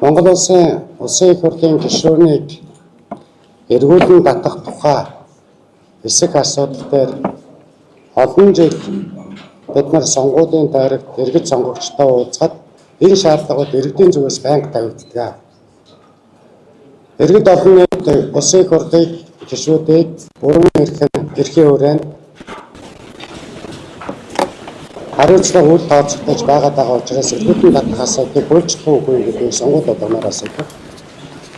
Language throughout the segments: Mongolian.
Монгол Улсын Улсын их хурлын гишүүнийг эргүүлэн татах тухай хэсэг асуудал дээр олон жил бид нар сонгуулийн тойрогт иргэд сонгогчтой уулзахад энэ шаардлагууд иргэдийн зүгээс байнга тавигддаг. Иргэд олон нийт Улсын их хурлын гишүүдийг бүрэн эрхийн хүрээнд хариуцлага үл тооцогдож байгаад байгаа учраас эргүүлэн татах асуудлыг хуульчлах үгүй гэдгийг сонгуул болгоноор асуудаг.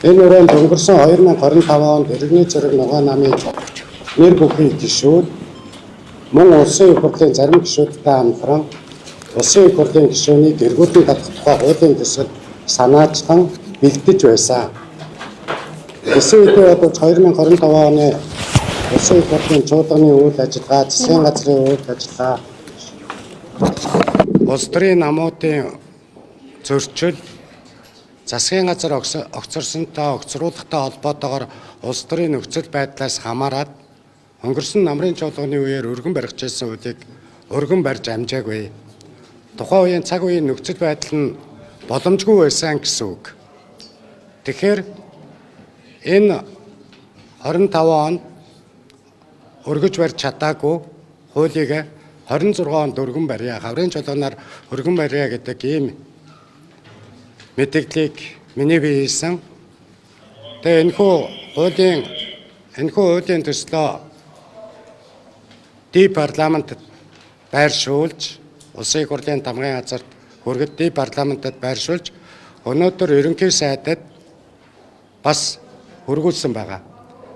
Энэ хүрээнд өнгөрсөн 2025 онд иргэний зэрэг ногоон намын нэр бүхий гишүүд мөн Улсын их хурлын зарим гишүүдтэй хамтран Улсын их хурлын гишүүнийг эргүүлэн татах тухай хуулийн төсөл санаачлан бэлдэж байсан. Эсийн үедээ бодвол 2025 оны Улсын их хурлын чуулганы үйл ажиллагаа, засгийн газрын үйл ажиллагаа, улс төрийн намуудын зөрчил, засгийн газар огцорсонтой, огцруулахтай холбоотойгоор улс төрийн нөхцөл байдлаас хамаарат өнгөрсөн намрын чуулганы үеэр өргөн барих гэсэн хуулийг өргөн барьж амжаагүй. Тухайн үеийн цаг үеийн нөхцөл байдал нь боломжгүй байсан гэсэн үг. Тэгэхээр энэ 25 онд өргөж барьж чадаагүй хуулийг 26 онд өргөн барья. Хаврын чуулганаар өргөн барья гэдэг ийм мэдээллийг миний бие хийсэн. Тэгээ энэхүү хуулийн төслөө дий парламентод байршуулж, Улсын их хурлын тамгын газарт хүргэд дий парламентод байршуулж өнөөдөр ерөнхий сайдад бас хөргүүлсэн байгаа.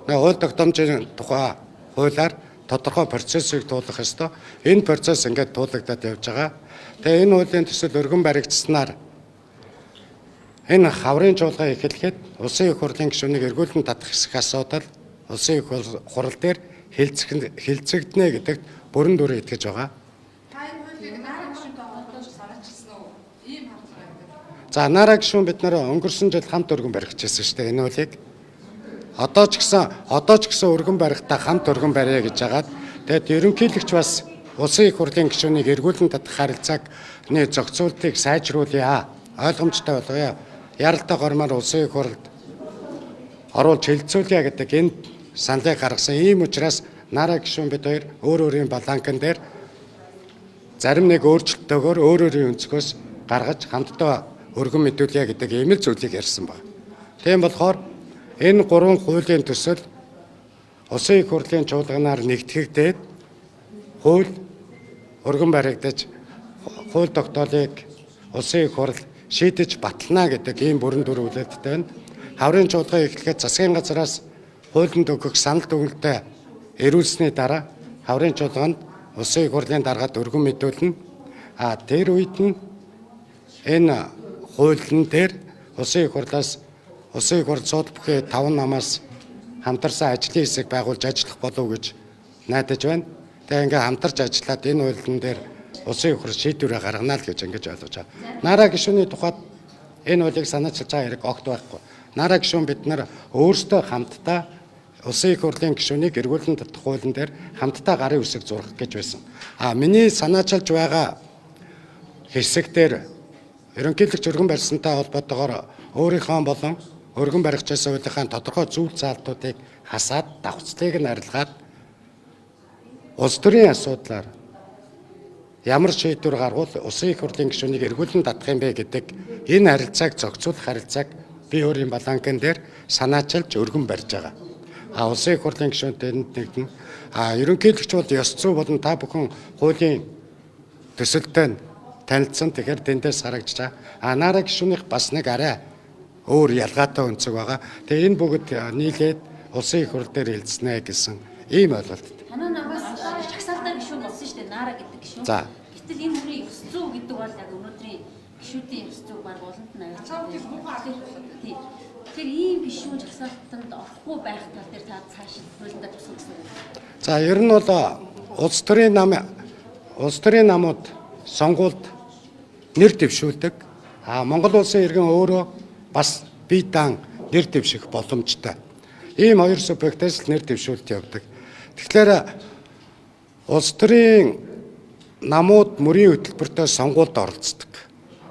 Хууль тогтоомжийн тухай хуулиар тодорхой процессыг туулах ёстой. Энэ процесс ингээд туулагдаад явж байгаа. Тэгээ энэ хуулийн төсөл өргөн баригдсанаар энэ хаврын чуулган эхлэхэд Улсын их хурлын гишүүнийг эргүүлэн татах хэсэг асуудал Улсын их хурал дээр хэлцэгдэнэ гэдэгт бүрэн дүрэн итгэж байгаа. Та энэ хуулийг Нара гишүүнтэй холбоотойгоор санаачилсан уу? Ийм хардлага байдаг. За, Нара гишүүн бид нар өнгөрсөн жил хамт өргөн барих гэжсэн шүү дээ энэ хуулийг. Одоо ч гэсэн өргөн барихтаа хамт өргөн барья гэж хагаад тэгээд ерөнхийлөгч бас Улсын их хурлын гишүүнийг эргүүлэн татах харилцааг нэ зохицуултыг сайжруулъя. Ойлгомжтой болгоё. Яралтай гормоор Улсын их хурлд оруулж хэлцүүлье гэдэг энэ саналыг гаргасан. Ийм учраас Нара гишүүн бид хоёр өөр өөрийн баланкан дээр зарим нэг өөрчлөлтөөр өөр өөрийн өнцгөөс гаргаж хамтдаа өргөн мэдүүлье гэдэг ийм л зүйлийг ярьсан байна. Тийм болохоор энэ гурван хуулийн төсөл Улсын их хурлын чуулганаар нэгтгэгдээд хууль өргөн баригдаж хууль тогтоолыг Улсын их хурл шийдэж батална гэдэг ийм бүрэн дүр хүлээлттэй байна. Хаврын чуулган эхлэхэд засгийн газраас хуулинд өгөх санал дүгнэлтээ эрүүлсэний дараа хаврын чуулганд Улсын их хурлын даргаад өргөн мэдүүлнэ. А тэр үед нь энэ хуулийн дээр Улсын их хурлаас Улсын их хурл сууд бүхий 5 намаас хамтарсан ажлын хэсэг байгуулж ажиллах болов гэж найдаж байна. Тэгээ ингээ хамтарч ажиллаад энэ хуулийн дээр Улсын их хурл шийдвэрээ гаргана л гэж ингэж ойлгож байгаа. Нара гишүүний тухайд энэ хуулийг санаачилж байгаа хэрэг огт байхгүй. Нара гишүүн бид нар өөрсдөө хамтдаа Улсын их хурлын гишүүнийг эргүүлэн татах хуулийн дээр хамтдаа гарын үсэг зурах гэж байсан. А миний санаачилж байгаа хэсэг дээр ерөнхийлөгч өргөн барьсантай холбоотойгоор өөрийнхөө болон өргөн барих гэсэн хуулийнхаа тодорхой зүйл заалтуудыг хасаад давхцлыг нь арилгаад улс төрийн асуудлаар ямар шийдвэр гаргуул Улсын их хурлын гишүүнийг эргүүлэн татах юм бэ гэдэг энэ харилцааг зохицуулах харилцааг би өөрийн баланкан дээр санаачилж өргөн барьж байгаа. А Улсын их хурлын гишүүнтэй энд нэгдэн. А ерөнхийлөгч бол ёс зүй болон та бүхэн хуулийн төсөлтэй танилцсан. Тэгэхээр тэндээс харагдаж байгаа. А Нара гишүүнийх бас нэг арай өөр ялгаатай өнцөг байгаа. Тэгээ энэ бүгд нийлээд Улсын их хурл дээр хэлцэнэ гэсэн ийм ойлголт. Танаа намаас жагсаалтаа гишүүн болсон шүү дээ. Нара гэдэг гишүүн. За. Гэтэл энэ бүрийн ёс зүй гэдэг бол яг өнөөдрийн гишүүдийн ёс зүйг баг олонд нь авчирдаг. Тийм. Тэгэхээр ийм гишүүн жагсаалтанд орохгүй байх тал дээр та цааш хуулиндаа тусах гэсэн үг. За, ер нь бол улс төрийн намууд сонгуульд нэр дэвшүүлдэг. А Монгол улсын иргэн өөрөө бас бие даан нэр дэвших боломжтой. Ийм хоёр субъектээс л нэр дэвшүүлэлт явдаг. Тэгэхээр улс төрийн намууд мөрийн хөтөлбөртөө сонгуульд оролцдог.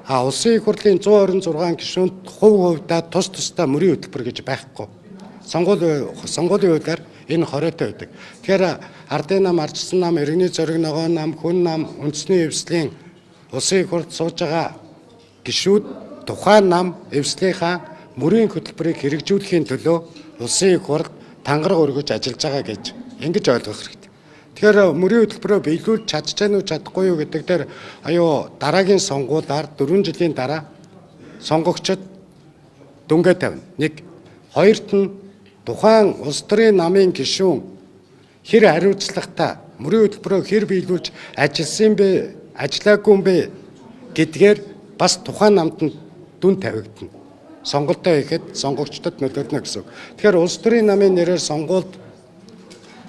А улсын их хурлын 126 гишүүнд хувь хувьдаа тус тусдаа мөрийн хөтөлбөр гэж байхгүй. Сонгуулийн хуулиар энэ хориотой байдаг. Тэгэхээр ардын нам, ардчсан нам, иргэний зориг ногоон нам, хүн нам, үндэсний эвслийн улсын их хурлд сууж байгаа гишүүд тухайн нам эвслийнхаа мөрийн хөтөлбөрийг хэрэгжүүлэхийн төлөө улсын их хурлд тангараг өргөж ажиллаж байгаа гэж ингэж ойлгох хэрэгтэй. Тэгэхээр мөрийн хөтөлбөрөө биелүүлж чадж гэнэ үү чадахгүй юу гэдэг дээр аюу дараагийн сонгуулиар 4 жилийн дараа сонгогчид дүнгээ тавина. Нэг, хоёрт нь тухайн улс төрийн намын гишүүн хэр хариуцлагатай мөрийн хөтөлбөрөө хэр биелүүлж ажилласан юм бэ, ажиллаагүй юм бэ гэдгээр бас тухайн намд нь дүн тавигдана. Сонголтоо хийхэд сонгогчдод нөлөөлнө гэсэн үг. Тэгэхээр улс төрийн намын нэрээр сонгуульд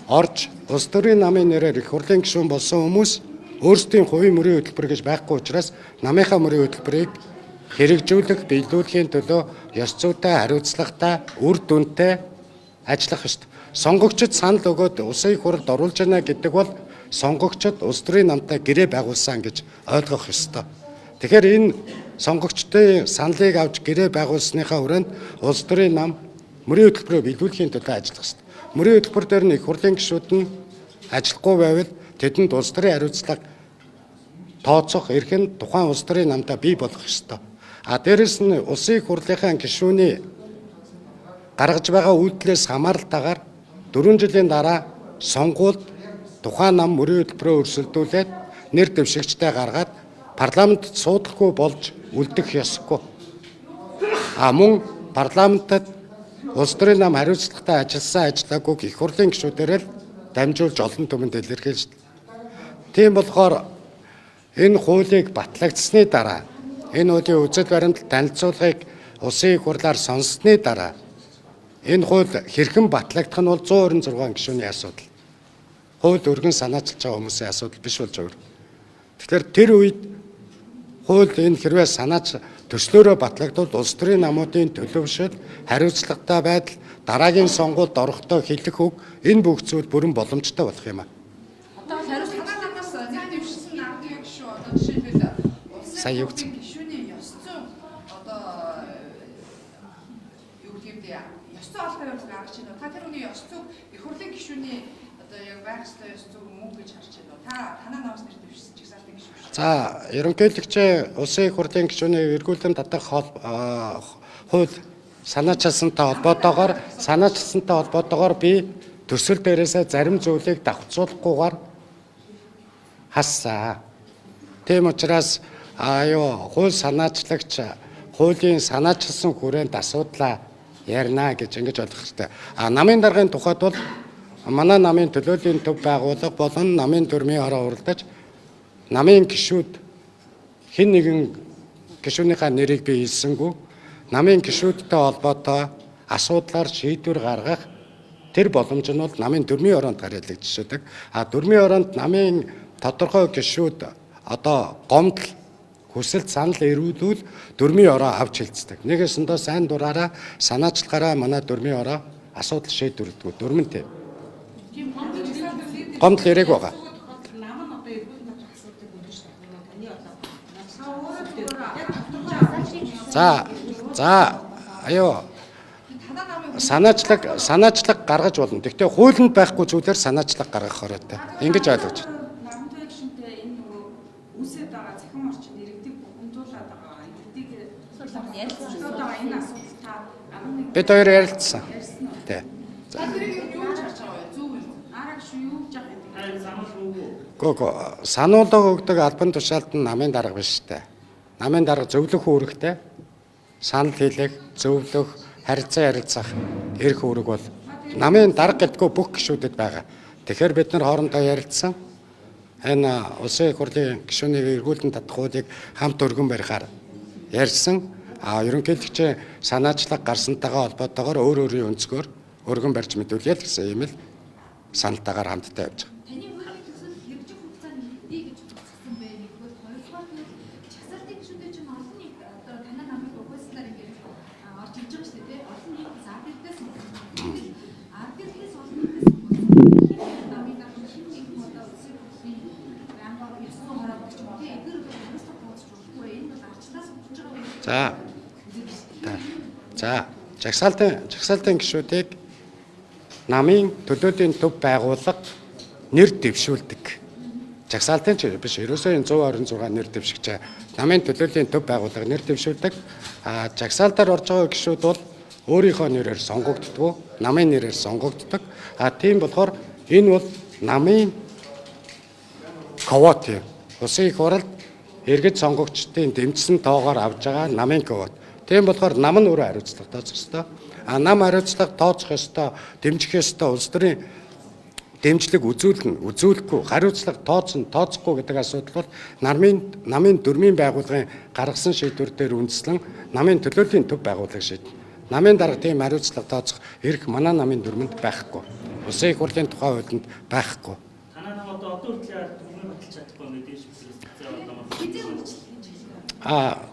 орж улс төрийн намын нэрээр их хурлын гишүүн болсон хүмүүс өөрсдийн хувийн мөрийн хөтөлбөр гэж байхгүй учраас намынхаа мөрийн хөтөлбөрийг хэрэгжүүлэх, биелүүлэхийн төлөө ёс зүйтэй, хариуцлагатай, үр дүнтэй ажиллах ёстой. Сонгогчид санал өгөөд улсын их хурлд оруулж байна гэдэг бол сонгогчид улс төрийн намтай гэрээ байгуулсан гэж ойлгох ёстой. Тэгэхээр энэ сонгогчдын саналыг авч гэрээ байгуулсныхаа хүрээнд улс төрийн нам мөрийн хөтөлбөрөө биелүүлэхийн төлөө ажиллах ёстой. Мөрийн хөтөлбөр дээр нь их хурлын гишүүд нь ажиллахгүй байвал тэдэнд улс төрийн хариуцлага тооцох эрх нь тухайн улс төрийн намдаа бий болох ёстой. А дээрэс нь улсын их хурлынхаа гишүүний гаргаж байгаа үйлдэлээс хамааралтайгаар 4 жилийн дараа сонгуульд тухайн нам мөрийн хөтөлбөрөө өрсөлдүүлээд нэр дэвшигчтэй гаргаад парламентд суудалгүй болж үлдэх ёсгүй. А мөн парламентод улс төрийн нам хариуцлагатай ажилласан ажиллаагүйг их хурлын гишүүдээр л дамжуулж олон түмэнд илэрхийлж. Тийм болохоор энэ хуулийг батлагдсаны дараа, энэ хуулийн үзэл баримтлал танилцуулгыг улсын их хурлаар сонссны дараа энэ хууль хэрхэн батлагдах нь бол 126 гишүүний асуудал. Хууль өргөн санаачилж байгаа хүмүүсийн асуудал биш болж байгаа. Тэгэхээр тэр үед хууль энэ хэрвээ санаач төслөөрөө батлагдвал улс төрийн намуудын төлөвшөл, хариуцлагатай байдал, дараагийн сонгуульд орохдоо хэлэх үг энэ бүх зүйл бүрэн боломжтой болох юм а. Одоо хариуцлага намаас нэр дэвшсэн ардын гишүүн одоо жишээлбэл улсын гишүүний ёс зүйн одоо юу гэдэг вэ? Ёс зүй албан явдал гаргаж байна. Та тэр хүний ёс зүйг их хурлын гишүүний одоо яг байх ёстой ёс зүйг мөн гэж харж байна уу? Та танаа намаас нэр дэвшсэн чигсаалтын гишүүн. За, ерөнхийлөгчийн улсын их хурлын гишүүний эргүүлэн татах хууль санаачилсантай холбоотойгоор би төсөл дээрээсээ зарим зүйлийг давхцуулахгүйгээр хассан. Тийм учраас хууль санаачлагч хуулийн санаачилсан хүрээнд асуудлаа ярина гэж ингэж ойлгох хэрэгтэй. А намын даргын тухайд бол манай намын төлөөллийн төв байгууллага болон намын дүрмийн хороо уралдаж намын гишүүд хэн нэгэн гишүүнийхээ нэрийг би хэлсэнгүй намын гишүүдтэй холбоотой асуудлаар шийдвэр гаргах тэр боломж нь бол намын дүрмийн хороонд гаргалагдчихдаг. А дүрмийн хороонд намын тодорхой гишүүд одоо гомдол хүсэлт санал эргүүлвэл дүрмийн хороо авч хилцдэг. Нэгэсэндээ сайн дураараа санаачлагаараа манай дүрмийн хороо асуудал шийдвэрлэдэг. Дүрмэнтэй. Гомдол ирээг байгаа. За аюу санаачлаг гаргаж болно. Гэхдээ хуулинд байхгүй зүйлээр санаачлаг гаргах хороотой. Ингэж ойлгож байна. Намын гишүүнтэй энэ нөгөө үүсээд байгаа цахим орчинд иргэдийг бухимдуулаад байгаа. Иргэдийг байгаа энэ асуудал та бид хоёр ярилцсан. Тий. За тэрийг юу гэж харж байгаа вэ? Зөв юм уу? Араа гишүүн юу гэж байгаа юм бэ? Гөө сануулга өгдөг албан тушаалд нь намын дарга биш үү? Намын дарга зөвлөх үүрэгтэй. Санал хэлэх, зөвлөх, харилцаа ярилцах эрх үүрэг бол намын дарга гэдгүү бүх гишүүдэд байгаа. Тэгэхээр бид нар хоорондоо ярилцсан. Энэ улсын их хурлын гишүүнийг эргүүлэн татах хуулийг хамт өргөн барихаар ярьсан. А ерөнхийлөгчийн санаачлаг гарсантайгаа холбоотойгоор өөр өөрийн өнцгөр өргөн барьж мэдүүлье л гэсэн юм л саналтайгаар хамтдаа явж байгаа. Таны хуулийн төсөл хэрэгжих хугацаанд хэдий гэж утгасан бэ? Нэгдүгээр, хоёрдугаар нь чагсаалтын гишүүнтэй чинь олон нийт одоо танай намыг угсаснаар ингээд орж ирж байгаа шүү дээ, тий? Олон нийт ард иргэдээс сонгогдсон. Ард иргэдээс олон нийтээс сонгогдсон. Намын дарга хэн нэгэн одоо улсын хурлын байнга ёс зүйн хороо гэх юм уу, тий? Эдгээр бол хариуцлага тооцож болохгүй. Энэ бол ардчлаас За, жагсаалтын гишүүдийг намын төлөөлийн төв байгууллага нэр дэвшүүлдэг. Жагсаалтын ч биш, ерөөсөө энэ 126 нэр дэвшигч намын төлөөлийн төв байгууллага нэр дэвшүүлдэг. А жагсаалтаар орж байгаа гишүүд бол өөрийнхөө нэрээр сонгогддог, намын нэрээр сонгогддог. А тийм болохоор энэ бол намын квот юм. Улсын их хурлд иргэд сонгогчдын дэмжсэн тоогоор авж байгаа намын квот. Тийм болохоор нам нь өөрөө хариуцлага тооцох ёстой. А нам хариуцлага тооцох ёстой, дэмжих ёстой улс төрийн дэмжлэг үзүүлнэ, үзүүлэхгүй, хариуцлага тооцно, тооцохгүй гэдэг асуудал бол намын дөрмийн байгууллагын гаргасан шийдвэр дээр үндэслэн намын төлөөллийн төв байгууллага шийднэ. Намын дарга тийм хариуцлага тооцох эрх манай намын дүрмэнд байхгүй. Улсын их хурлын тухай хуулинд байхгүй. Танай нам одоо хүртэл дүрмээ баталж чадахгүй ингээд дээш Хэзээ үйлчлэл хийж эхлэх вэ? А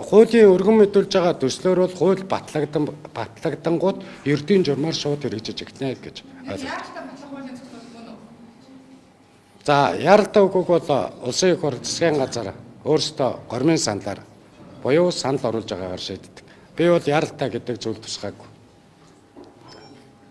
хуулийн өргөн мэдүүлж байгаа төслөөр бол хууль батлагдангууд ердийн журмаар шууд хэрэгжиж эхэлнэ гэж ойлгож. Яаралтай батлах хуулийн зохицуулалт мөн үү? За, яаралтай үгүйг бол улсын их хурл засгийн газар өөрсдөө гормын саналаар буюу санал оруулж байгаагаар шийддэг. Би бол яаралтай гэдэг зүйл тусгаагүй.